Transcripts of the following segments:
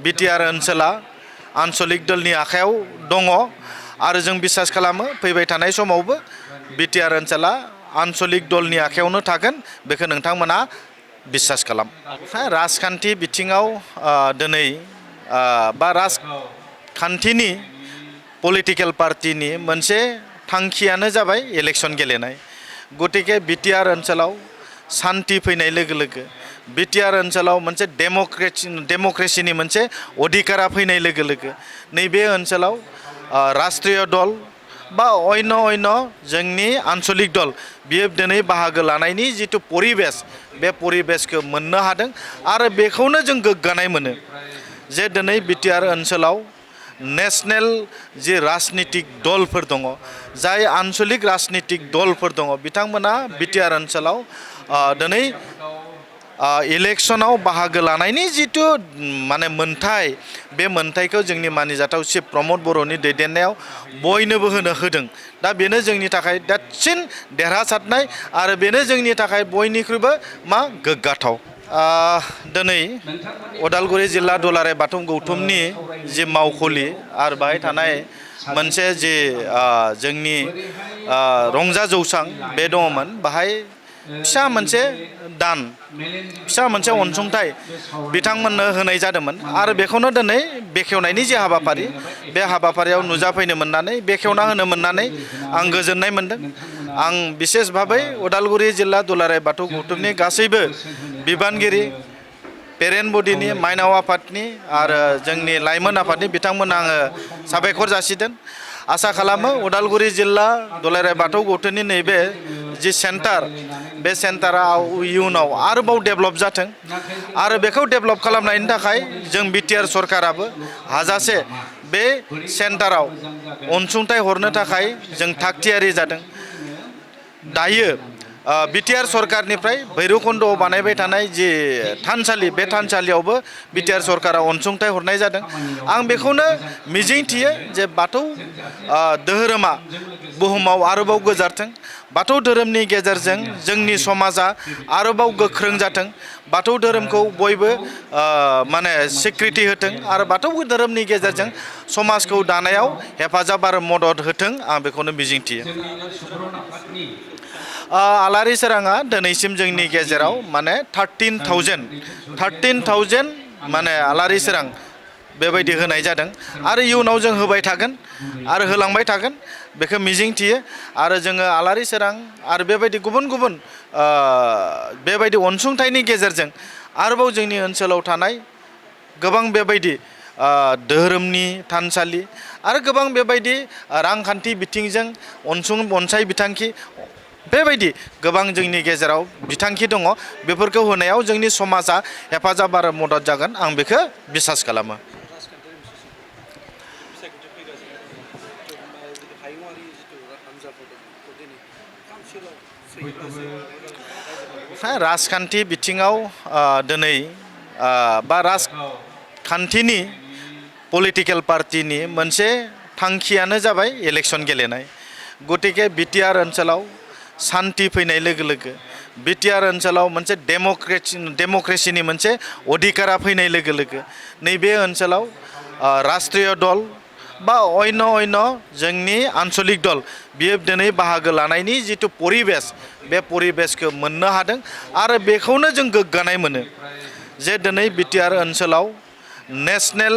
BTR ओनसोला आन्चलिक दलनि आखायाव दङ आरो जों बिसास खालामो फैबाय थानाय समावबो बिटिआर ओनसोला आन्चलिक दलनि आखायावनो थागोन बेखौ नोंथांमोना बिसास खालाम। राजखान्थि बिथिङाव दिनै बा राजखान्थिनि पलिटिकेल पार्टिनि मोनसे थांखियानो जाबाय इलेक्शन गेलेनाय। गतिके बिटिआर ओनसोलाव शान्ति फैनाय लोगो लोगो बिटिआर ओनसोलाव मोनसे डेमक्रेसिनि मोनसे अधिकारा फैनाय लोगो लोगो नैबे ओनसोलाव राष्ट्रीय दल बा अन्य जोंनि आन्चलिक दल बियो दिनै बाहागो लानायनि जिथु परिबेस बे परिबेसखौ मोननो हादों आरो बेखौनो जों गोग्गानाय मोनो जे दिनै बिटिआर ओनसोलाव नेशनेल जि राजनितिक दलफोर दङ जाय आन्चलिक राजनितिक दलफोर दङ बिथांमोना बिटिआर ओनसोलाव दिनै इलेक्शनाव बाहागो लानायनि जिथु माने मोन्थाय बे मोन्थायखौ जोंनि मानिजाथाव चिफ प्रमद बर'नि दैदेननायाव बयनोबो होदों। दा बेनो जोंनि थाखाय देरसिन देरहासारनाय आरो बेनो जोंनि थाखाय बयनिख्रुइबो गोग्गाथाव। दिनै उदालगुरि जिल्ला दुलाराय बाथौ गौथुमनि जि मावखुलि आरो बाहाय थानाय मोनसे जि जोंनि रंजा जौसां बे दङमोन बाहाय फिसा मोनसे दान फिसा मोनसे अनसुंथाइ बिथांमोननो होनाय जादोंमोन आरो बेखौनो दिनै बेखेवनायनि जि हाबाफारि बे हाबाफारियाव नुजाफैनो मोननानै बेखेवना होनो मोननानै आं गोजोननाय मोनदों। आं बिसेस भाबै उदालगुरि जिल्ला दुलाराय बाथौ गौथुमनि गासैबो बिबानगिरि पेरेन्ट बडिनि माइनाव आफादनि आरो जोंनि लाइमोन आफादनि बिथांमोननो आङो साबायखर जासिदों। आसा खालामो उदालगुरि जिल्ला दुलाराय बाथौ गौथुमनि नैबे जि सेन्टार बे सेन्टारा इयुनाव आरोबाव डेभेलप जाथों आरो बेखौ डेभेलप खालामनायनि थाखाय जों बिटिआर सरकाराबो हाजासे बे सेन्टाराव अनसुंथाइ हरनो थाखाय जों थागथियारि जादों। दायो बिटिआर सरकारनिफ्राय भैरबकुन्द'आव बानायबाय थानाय जि थानसालि बे थानसालियावबो बिटिआर सरकारा अनसुंथाइ हरनाय जादों। आं बेखौनो मिजिंथियो जे बाथौ धोरोमा बुहुमाव आरोबाव गोसारथों, बाथौ धोरोमनि गेजेरजों जोंनि समाजा आरोबाव गोख्रों जाथों, बाथौ धोरोमखौ बयबो माने स्वीकृति होथों आरो बाथौ धोरोमनि गेजेरजों समाजखौ दानायाव हेफाजाब आरो मदद होथों आं बेखौनो मिजिंथियो। आलारि सोराङा दिनैसिम जोंनि गेजेराव माने 13,000 माने आलारि सोरां बेबायदि होनाय जादों आरो इयुनाव जों होबाय थागोन आरो होलांबाय थागोन बेखौ मिजिंथियो आरो जोङो आलारि सोरां आरो बेबायदि गुबुन गुबुन बेबायदि अनसुंथाइनि गेजेरजों आरोबाव जोंनि ओनसोलाव थानाय गोबां बेबायदि धोरोमनि थानसालि आरो गोबां बेबायदि रांखान्थि बिथिंजों अनसाय बिथांखि बेबायदि गोबां जोंनि गेजेराव बिथांखि दङ बेफोरखौ होनायाव जोंनि समाजा हेफाजाब आरो मदद जागोन आं बेखौ बिसास खालामो। राजखान्थि बिथिङाव दिनै बा राजखान्थिनि पलिटिकेल पार्टिनि मोनसे थांखियानो जाबाय इलेक्शन गेलेनाय। गतिके बिटिआर ओनसोलाव शान्ति फैनाय लोगो लोगो बिटिआर ओनसोलाव मोनसे डेमक्रेसिनि मोनसे अधिकारा फैनाय लोगो लोगो नैबे ओनसोलाव राष्ट्रीय दल बा अन्य जोंनि आन्चलिक दल बियो दिनै बाहागो लानायनि जिथु परिबेस बे परिबेसखौ मोननो हादों आरो बेखौनो जों गोग्गानाय मोनो जे दिनै बिटिआर ओनसोलाव नेशनेल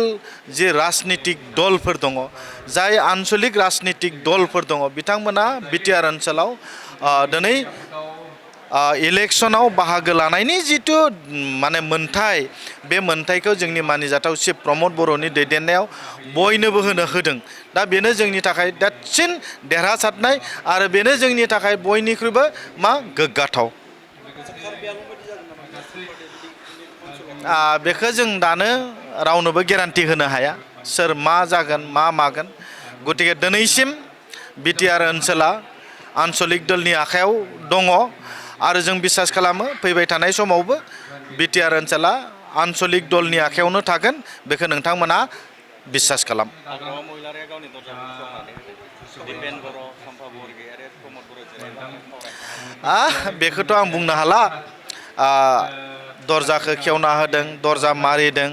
जि राजनितिक दलफोर दङ जाय आन्चलिक राजनितिक दलफोर दङ बिथांमोना बिटिआर ओनसोलाव दिनै इलेक्शनाव बाहागो लानायनि जिथु माने मोन्थाय बे मोन्थायखौ जोंनि मानिजाथाव चिफ प्रमद बर'नि दैदेननायाव बयनोबो होदों। दा बेनो जोंनि थाखाय देरसिन देरहासारनाय आरो बेनो जोंनि थाखाय बयनिख्रुइबो गोग्गाथाव। बेखौ जों दानो रावनोबो गेरान्टि होनो हाया सोर मा जागोन मा मागोन। गतिके दिनैसिम बिटिआर ओनसोला आन्चलिक दलनि आखायाव दङ आरो जों बिसास खालामो फैबाय थानाय समावबो बिटिआर ओनसोला आन्चलिक दलनि आखायावनो थागोन बेखौ नोंथांमोना बिसास खालाम। बेखौथ' आं बुंनो हाला। दरजाखौ खेवना होदों, दरजा मारिदों,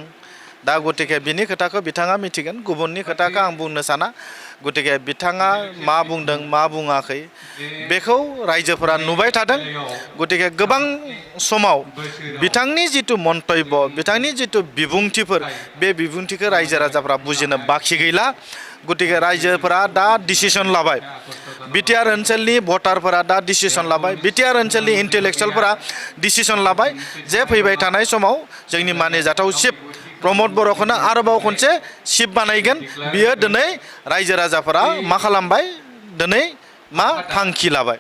दा गतिके बिनि खोथाखौ बिथाङा मिथिगोन गुबुननि खोथाखौ आं बुंनो साना गतिके बिथाङा मा बुंदों मा बुङाखै बेखौ रायजोफोरा नुबाय थादों गतिके गोबां समाव बिथांनि जिथु मन्तब्य बिथांनि जिथु बिबुंथिफोर बे बिबुंथिखौ रायजो राजाफ्रा बुजिनो बाखि गैला गतिके रायजोफोरा दा डिसिसन लाबाय बिटिआर ओनसोलनि भटारफोरा दा डिसिसन लाबाय बिटिआर ओनसोलनि इन्टेलेक्सुवेलफोरा डिसिसन लाबाय जे फैबाय थानाय समाव जोंनि मानिजाथाव चिफ प्रमद बर'खौनो आरोबाव खनसे चिफ बानायगोन बियो दिनै रायजो राजाफोरा मा खालामबाय दिनै मा थांखि लाबाय।